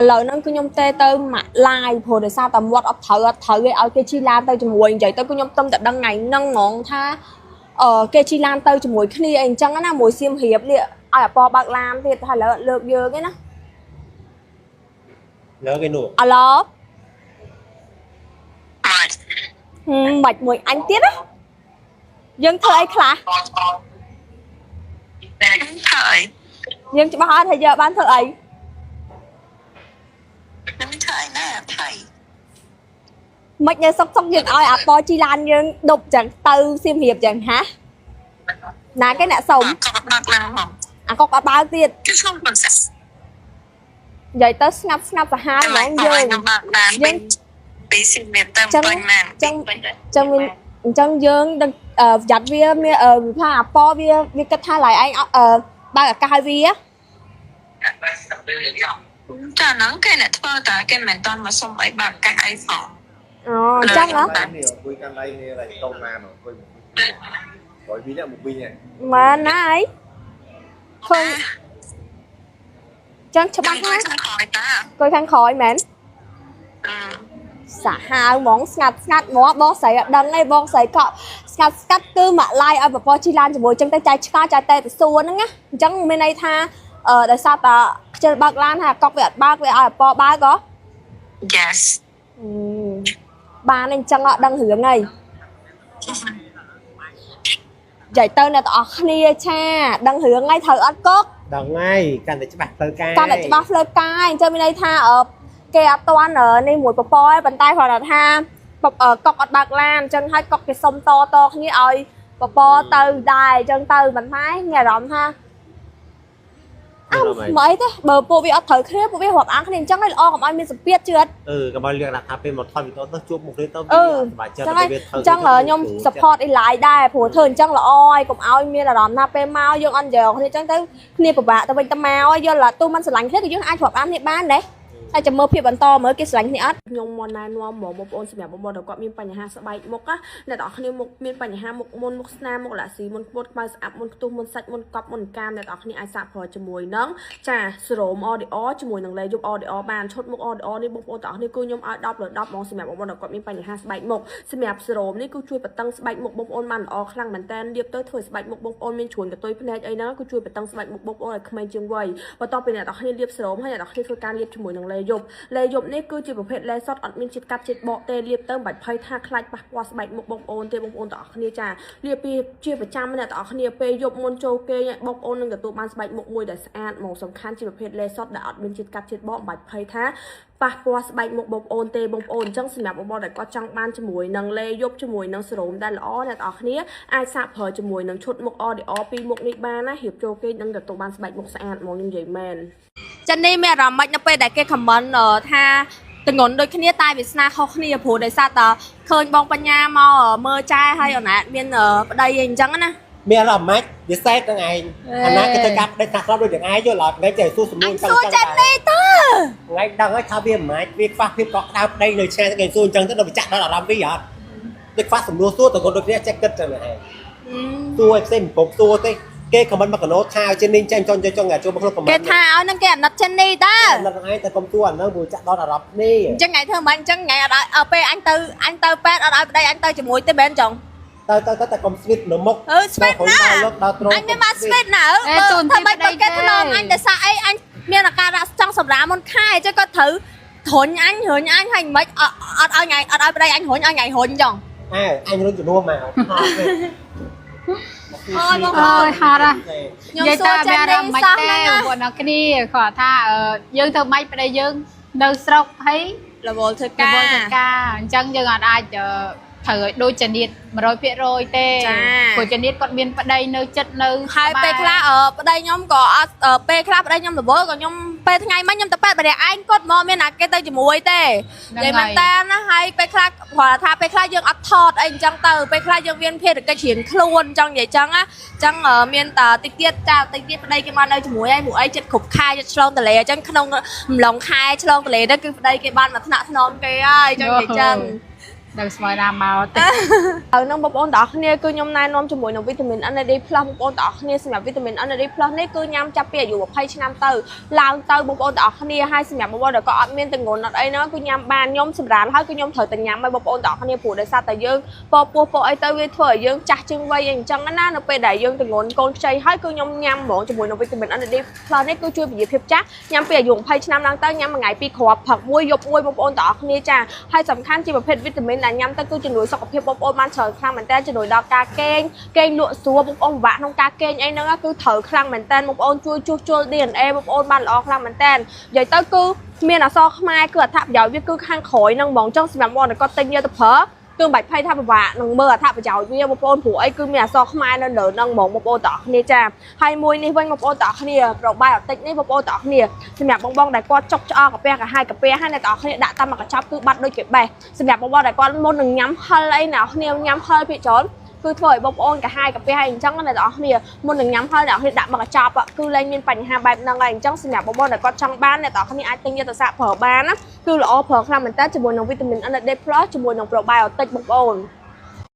ឥឡូវហ្នឹងគឺខ្ញុំទេទៅម៉ាក់ឡាយព្រោះដោយសារតែមាត់អត់ត្រូវអត់ត្រូវគេឲ្យគេជិះឡានទៅជាមួយនិយាយទៅគឺខ្ញុំទំតែដឹងថ្ងៃហ្នឹងហ្មងថាអឺគេជិះឡានទៅជាមួយគ្នាអីអញ្ចឹងណាមួយសៀមរាបនេះឲ្យអប៉បើកឡានទៀតហើយឥឡូវអត់លើកយើងទេណា លើគេនោះ អាឡូ មក ហឹមបាច់មួយអញទៀតណាយើងធ្វើអីខ្លះ តែធ្វើអី យើងច្បាស់អត់ថាយើងបានធ្វើអី ខ្ញុំធ្វើអីណាថៃ មិននៅសុកសុកយើងឲ្យអាប៉ជីឡានយើងដប់ចឹងទៅសៀមរាបចឹងហាណាគេអ្នកសុំ ក៏បាក់ឡើងហង អាកុកអត់បើកទៀត គឺខ្ញុំមិនសា និយាយទៅស្ងាត់ស្ងាត់សាហាវហ្មងយើង ខ្ញុំបាក់ឡើង យើង ពីស៊ីមេទៅពេញណា ចឹងចឹងមានអញ្ចឹងយើងដឹងអឺប្រយ័ត្នវាមានអឺថាអាប៉វាវាគិតថាឡើយឯងអត់អឺបើកឱកាសឲ្យវា ចាហ្នឹងគេអ្នកធ្វើតើគេមិនតន់មកសុំអីបាក់កាសអីផង អូអញ្ចឹងហ៎ នេះអង្គុយកាន់ដៃគ្នាឡើងតូនណាអង្គុយក្រោយពីនេះមកវិញហ្នឹង មែនណាអីឃើញចឹងច្បាស់ណាស់ ខាងក្រោយតា អង្គុយខាងក្រោយមែន អឺ សាហាវហ្មងស្ងាត់ស្ងាត់ហ្មងបងស្រីអត់ដឹងទេបងស្រីក៏ស្ងាត់ស្ងាត់គឺមកឡាយឲ្យបពជីឡានជាមួយចឹងទៅចែកឆ្កល់ចែកតែទៅសួរហ្នឹងណាអញ្ចឹងមានន័យថាអឺដោយសារតែខ្ជិលបើកឡានហើយកុកវាអត់បើកវាឲ្យអពបើកហ៎ Yes. អឺបានអញ្ចឹងអត់ដឹងរឿងអីនិយាយទៅអ្នកទាំងអស់គ្នាឆាដឹងរឿងអីត្រូវអត់កុក ដឹងហើយកាន់តែច្បាស់ផ្លូវកាយ កាន់តែច្បាស់ផ្លូវកាយអញ្ចឹងមានន័យថាអឺគេអត់ទាន់នេះមួយពពឯងប៉ុន្តែគ្រាន់តែថាពអឺកុកអត់បើកឡានអញ្ចឹងហើយកុកគេសុំតតគ្នាឲ្យពពទៅដែរអញ្ចឹងទៅប៉ុន្តែមានអារម្មណ៍ថាអើមិនអីទេបើពួកវាអត់ត្រូវគ្នាពួកវារាប់អានគ្នាអញ្ចឹងឲ្យល្អកុំឲ្យមានសម្ពាធជឿអត់ អឺកុំឲ្យលៀកដាក់ថាពេលមកថតវីដេអូទៅជួបមុខគ្នាទៅ អឺ សប្បាយចិត្ត ចឹងហើយ ទៅវាធ្វើ អញ្ចឹងខ្ញុំ support អីឡាយដែរព្រោះធ្វើអញ្ចឹងល្អហើយកុំឲ្យមានអារម្មណ៍ថាពេលមកយើងអត់និយាយគ្នាអញ្ចឹងទៅគ្នាពិបាកទៅវិញទៅមកយល់ឡាទូមិនស្រឡាញ់គ្នាក៏យើងអាចរាប់អានគ្នាបានដែរតែចាំមើលភាពបន្តមើលគេស្រឡាញ់គ្នាអត់ខ្ញុំមកណែនាំហ្មងបងប្អូនសម្រាប់បងប្អូនដែលគាត់មានបញ្ហាស្បែកមុខណាអ្នកទាំងអស់គ្នាមុខមានបញ្ហាមុខមុនមុខស្នាមមុខលាក់ស៊ីមុនក្បូតខ្មៅស្អាប់មុនខ្ទុះមុនសាច់មុនកប់មុនកាមអ្នកទាំងអស់គ្នាអាចសាកប្រើជាមួយនឹងចាសេរ៉ូម ODR ជាមួយនឹងលេយប់ ODR បានឈុតមុខ ODR នេះបងប្អូនទាំងអស់គ្នាគឺខ្ញុំឲ្យ10លើ10ហ្មងសម្រាប់បងប្អូនដែលគាត់មានបញ្ហាស្បែកមុខសម្រាប់សេរ៉ូមនេះគឺជួយបន្តឹងស្បែកមុខបងប្អូនបានល្អខ្លាំងមែនតើលាបទៅធ្វើឲ្យស្បែកមុខបងប្អូនមានជ្រួញកន្ទុយភ្នែកអីហ្នឹងគឺជួយបន្តឹងស្បែកមុខបងប្អូនឲ្យក្មេងជាងវ័យបន្ទាប់ពីអ្នកទាំងអស់គ្នាលាបសេរ៉ូមហើយអ្នកទាំងអស់គ្នាធ្វើការលាបជាមួយនឹងលេយប់លេយប់នេះគឺជាប្រភេទលេសុតអត់មានជាតិកាត់ជាតិបកទេលាបទៅមិនបាច់ភ័យថាខ្លាចប៉ះពាល់ស្បែកមុខបងប្អូនទេបងប្អូនទាំងអស់គ្នាចាលាបពីជាប្រចាំអ្នកទាំងអស់គ្នាពេលយប់មុនចូលគេងបងប្អូននឹងទទួលបានស្បែកមុខមួយដែលស្អាតមកសំខាន់ជាប្រភេទលេសុតដែលអត់មានជាតិកាត់ជាតិបកមិនបាច់ភ័យថាប៉ះពាល់ស្បែកមុខបងប្អូនទេបងប្អូនអញ្ចឹងសម្រាប់បងប្អូនដែលគាត់ចង់បានជាមួយនឹងលេយប់ជាមួយនឹងសេរ៉ូមដែលល្អអ្នកទាំងអស់គ្នាអាចសាកប្រើជាមួយនឹងឈុតមុខ ODR ពីរមុខនេះបានណារៀបចូលគេងនឹងទទួលបានស្បែកមុខស្អាតហ្មងខ្ញុំនិយាយមែន ចានេះមានអារម្មណ៍មិននៅពេលដែលគេ comment ថាទងន់ដូចគ្នាតែវាសនាខុសគ្នាព្រោះដោយសារតែឃើញបងបញ្ញាមកមើលចែហើយអនឡាញមានប្តីអីអញ្ចឹងណា មានអារម្មណ៍ម៉េចវាសែតហ្នឹងឯងអាណាគេធ្វើការប្តេជ្ញាស្លាប់ដូចយ៉ាងឯងយល់អត់ថ្ងៃចេះសួរសំណួ អ រ ញសួរចានេះទៅ ថ្ងៃដឹងហើយថាវាមិនម៉េចវាខ្វះភាពកក់ក្ដៅប្តីនៅឆ្ងាយគេសួរអញ្ចឹងទៅដល់វាចាក់ដល់អារម្មណ៍វាអត់ដូចខ្វះសំណួរសួរទៅគាត់ដូចគ្នាចេះគិតចឹងឯងសួរឲ្យផ្សេងមិនពុកសួរទេគេខមមិនមកកណោថាឲ្យចេះនេះចេះចង់ចេះចង់ចូលមកក្នុងខមមិន គេថាឲ្យនឹងគេអាណិតចេននេះតើ អាណិតហ្នឹងឯងតែកុំសួរអាហ្នឹងព្រោះចាក់ដល់អារម្មណ៍គ្នា អញ្ចឹងថ្ងៃធ្វើមិនអញ្ចឹងថ្ងៃអត់ឲ្យពេលអញទៅអញទៅពេទ្យអត់ឲ្យប្តីអញទៅជាមួយទេមែនចង់ ទៅទៅទៅតែកុំស្វីតនៅមុខ អឺស្វីតណា លើកដល់ត្រង់ អញមានមកស្វីតណា អេទូន ធ្វើម៉េច ទី បើគេ ប្តី ថ្នមអញតែសាអីអញមានអាការៈចង់សម្រាលមុនខែអញ្ចឹងគាត់ត្រូវរុញអញរុញអញហើយមិនអត់អត់ឲ្យថ្ងៃអត់ឲ្យប្តីអញរុញឲ្យថ្ងៃរុញចង់ អើអញរុញជំនួសមក អូយបង អើយហត់ហ่ะ ខ្ញុំ និយាយ សួរ ទៅ ចេ វាអារម្មណ៍មិន ននេះសោះ ទេ ហ្នឹងណា បងប្អូនអរគ្នាគាត់ថាអឺយើងធ្វើម៉េចប្តីយើងនៅស្រុកហើយ រវល់ធ្វើ រ ការ វល់ធ្វើការអញ្ចឹងយើងអត់អាចអឺត្រូវឲ្យដូចចនិត100%ទេ ចា ព្រោះចនិតគាត់មានប្តីនៅចិត្តនៅ ហើយពេលខ្លះអឺប្តីខ្ញុំក៏អត់អឺពេលខ្លះប្តីខ្ញុំរវល់ក៏ខ្ញុំពេលថ្ងៃមិញខ្ញុំទៅពេទ្យម្នាក់ឯងគាត់មកមានណាគេទៅជាមួយទេនិយាយមែនតើណាហើយពេលខ្លះគ្រាន់តែថាពេលខ្លះយើងអត់ថតអីអញ្ចឹងទៅពេលខ្លះយើងមានភារកិច្ចរៀងខ្លួនចង់និយាយចឹងណាអញ្ចឹងអឺមានតែតិចទៀតចាតិចទៀតប្តីគេមកនៅជាមួយហើយព្រោះអីចិត្តគ្រប់ខែចិត្តឆ្លងទន្លេអញ្ចឹងក្នុងអំឡុងខែឆ្លងទន្លេទៅគឺប្តីគេបានមកថ្នាក់ថ្នមគេហើយចង់និយាយចឹង ដឹងស្មើណាមកទេ ហើយនឹងបងប្អូនទាំងអស់គ្នាគឺខ្ញុំណែនាំជាមួយនឹងវីតាមីន NAD+ បងប្អូនទាំងអស់គ្នាសម្រាប់វីតាមីន NAD+ នេះគឺញ៉ាំចាប់ពីអាយុ20ឆ្នាំទៅឡើងទៅបងប្អូនទាំងអស់គ្នាហើយសម្រាប់បងប្អូនដែលក៏អត់មានទម្ងន់អត់អីហ្នឹងគឺញ៉ាំបានខ្ញុំសម្រាលហើយគឺខ្ញុំត្រូវតែញ៉ាំឲ្យបងប្អូនទាំងអស់គ្នាព្រោះដោយសារតែយើងពពោះពោះអីទៅវាធ្វើឲ្យយើងចាស់ជាងវ័យអីអញ្ចឹងណានៅពេលដែលយើងទម្ងន់កូនខ្ចីហើយគឺខ្ញុំញ៉ាំហ្មងជាមួយនឹងវីតាមីន NAD+ នេះគឺជួយពន្យាភាពចាស់ញ៉ាំពីអាយុ20ឆ្នាំឡើងទៅញ៉ាំមួយថ្ងៃពីរគ្រាប់ផឹកមួយយប់មួយបងប្អូនទាំងអស់គ្នាចាហើយសំខាន់ជាប្រភេទវីតាមីនដែលញ៉ាំទៅគឺជំនួយសុខភាពបងប្អូនបានច្រើនខ្លាំងមែនតើជំនួយដល់ការគេងគេងលក់ស្រួលបងប្អូនពិបាកក្នុងការគេងអីហ្នឹងគឺត្រូវខ្លាំងមែនតើបងប្អូនជួយជួសជុល DNA បងប្អូនបានល្អខ្លាំងមែនតើនិយាយទៅគឺមានអក្សរខ្មែរគឺអត្ថប្រយោជន៍វាគឺខាងក្រោយហ្នឹងហ្មងចង់សម្រាប់បងដែលគាត់ទិញយកទៅប្រើគឺមិនបាច់ភ័យថាពិបាកនឹងមើលអត្ថប្រយោជន៍វាបងប្អូនព្រោះអីគឺមានអក្សរខ្មែរនៅលើហ្នឹងហ្មងបងប្អូនទាំងអស់គ្នាចាហើយមួយនេះវិញបងប្អូនទាំងអស់គ្នា probiotic នេះបងប្អូនទាំងអស់គ្នាសម្រាប់បងបងដែលគាត់ចុកឆ្អកកាពះកាហាយកាពះហើយអ្នកទាំងអស់គ្នាដាក់តាមមួយកញ្ចប់គឺបាត់ដូចគេបេះសម្រាប់បងបងដែលគាត់មុននឹងញ៉ាំហិលអីអ្នកទាំងអស់គ្នាញ៉ាំហិលភាគច្រើនគឺធ្វើឲ្យបងប្អូនកាហាយកាពះហើយអញ្ចឹងអ្នកទាំងអស់គ្នាមុននឹងញ៉ាំហិលអ្នកទាំងអស់គ្នាដាក់មួយកញ្ចប់គឺលែងមានបញ្ហាបែបហ្នឹងហើយអញ្ចឹងសម្រាប់បងប្អូនដែលគាត់ចង់បានអ្នកទាំងអស់គ្នាអាចទិញយកទៅសាកប្រើបានណាគឺល្អប្រើខ្លាំងមែនតើជាមួយនឹងវីតាមីន NAD+ ជាមួយនឹង probiotic បងប្អូន។